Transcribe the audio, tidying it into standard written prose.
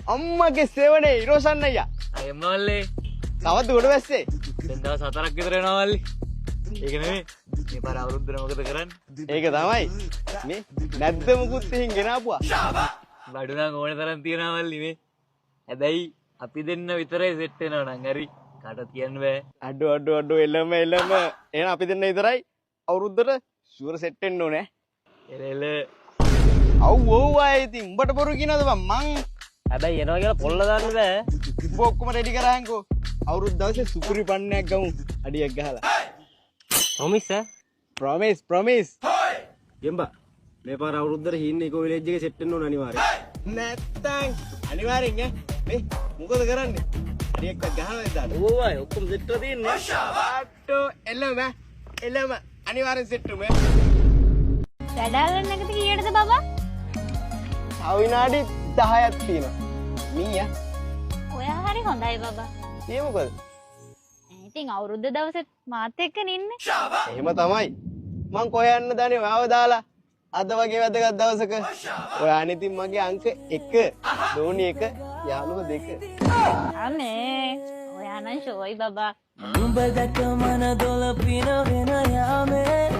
අම්මගේ සෙවනේ ඉරෝෂන් අයියා. අයම්ම මල්ලේ. තවත් ගොඩ වැස්සේ. දැන් දවස් 4ක් විතර වෙනවා මල්ලි. ඒක නෙමෙයි. මේ පාර අවුරුද්දට මොකද කරන්නේ? ඒක තමයි. මේ නැද්ද මුකුත් එහෙන් ගෙනාපුවා. බඩු නම් ඕන තරම් තියනවා මල්ලි මේ. හැබැයි අපි දෙන්න විතරයි සෙට් වෙනවා නම් හරි. කාටවත් කියන්න බෑ. අඩෝ අඩෝ අඩෝ, එළම එළම. එහෙනම් අපි දෙන්න විතරයි අවුරුද්දට ෂුවර් සෙට් වෙන්න ඕනේ. එල එල. අව් ඔව් අය, ඉතින් උඹට බොරු කියනවද බං මං? හැබැයි එනවා කියලා පොල්ල දාන්න බෑ. උඹ ඔක්කොම රෙඩි කරහන්කෝ. අවුරුද්ද දවසේ සුපුරි පන්නයක් ගමු. අඩියක් ගහලා. ප්‍රොමිස් ඈ? Promise promise. ගෙම්බා, මේ පාර අවුරුද්දට හීන් ඉකෝ විලේජ් එකේ සෙට් වෙන්න ඕන අනිවාර්යෙන්. නැත්තම් අනිවාර්යෙන් ඈ. මේ මොකද කරන්නේ? අඩියක්වත් ගහනවද එදාට? ඔව් අය, ඔක්කොම සෙට් වෙලා තියෙන්නේ. අට්ටෝ, එළම එළම, අනිවාර්යෙන් සෙට් වෙමු. වැඩ අල්ලන්න එකද කීයටද බබා? තව විනාඩි 10ක් තියෙනවා. මීයා. ඔයා හරි හොඳයි බබා. ඒ මොකද? ඉතින් අවුරුද්ද දවසෙත් මාත් එක්ක ඉන්නේ. එහෙම තමයි. මං කොහේ යන්න දන්නේ ඔයාව දාලා? අද වගේ වැදගත් දවසක. ඔයා ඉතින් මගේ අංක 1, දෝනි 1, යාළුව 2. අනේ ඔයා නම් ෂෝයි බබා. උඹ දැක මන දොළ පින වෙන යාමේ.